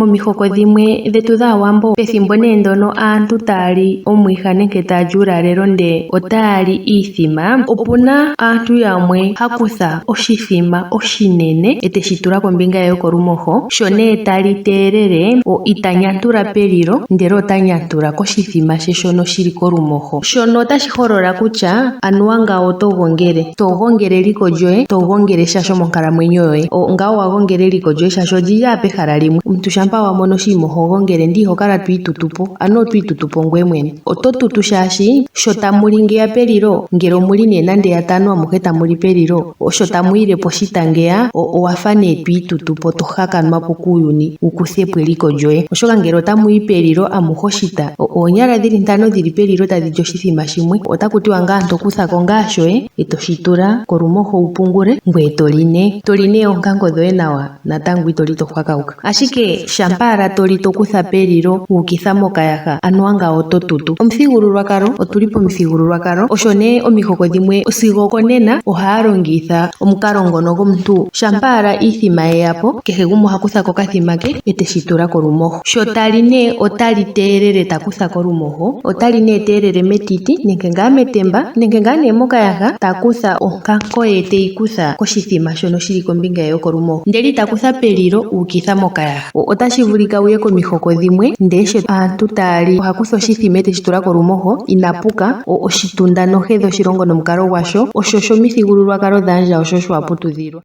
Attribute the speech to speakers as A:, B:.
A: Momihoko dhimwe dhetu dhAawambo pethimbo nee ndono aantu taya li omwiha nenge taya li uulalelo ndele otaya li iithima, opuna aantu yamwe ha kutha oshithima oshinene eteshi tula kombinga ye yokolumoho, sho nee tali teyelele ita nyantula pelilo ndele ota nyantula koshithima she shono shili kolumoho. Shono otashi holola kutya anuwa ngawo oto gongele, to gongele eliko lyoye, to gongele sha shomonkalamwenyo yoye. Ngawo owa gongela eliko lyoye shaashi olyi li pehala limwe. Omuntu shampa wa mono oshinima oho gongele ndele iho kala to itutu po, anuwa oto itutu po ngoye mwene. Oto tutu shaashi sho tamu li ngeya pelilo, ngele omuli nee nande yatano amuhe tamu li pelilo, sho tamu yile po oshita ngeya, owa fa nee to itutu po to hakanwa po kuuyuni wu kuthe po eliko lyoye. Oshoka ngele otamu yi pelilo amuhe oshita, oonyala dhili ntano dhili pelilo tadhi li oshithima shimwe, otaku tiwa ngaa to kutha ko ngaa shoye e to shi tula kolumoho wu pungule, ngoye to li nee. To li nee oonkango dhoye nawa natango ito li to hwakauka. Ashike shampa ala to li to kutha pelilo wu ukitha mokayaha, anuwa ngawo oto tutu. Omuthigululwakalo, otu li pomuthigululwakalo, osho nee omihoko dhimwe sigo okonena ohaya longitha omukalo ngono gomuntu shampa ala iithima ye ya po, kehe gumwe oha kutha ko okathima ke e te shi tula kolumoho. Sho ta li nee ota li teyelele ta kutha kolumoho, ota li nee teyelele metiti nenge ngaa metemba nenge ngaa nee mokayaha, ta kutha onkanko ye te yi kutha koshithima shono shi li kombinga ye yokolumoho, ndele ita kutha pelilo u ukitha mokayaha. Otashi vulika wu ye komihoko dhimwe ndele sho aantu taya li oha kutha oshithima e te shi tula kolumoho, ina puka, oshitunda nohedhi oshilongo nomukalo gwasho, osho shomithigululwakalo dhaandjawo sho osho wa putudhilwa.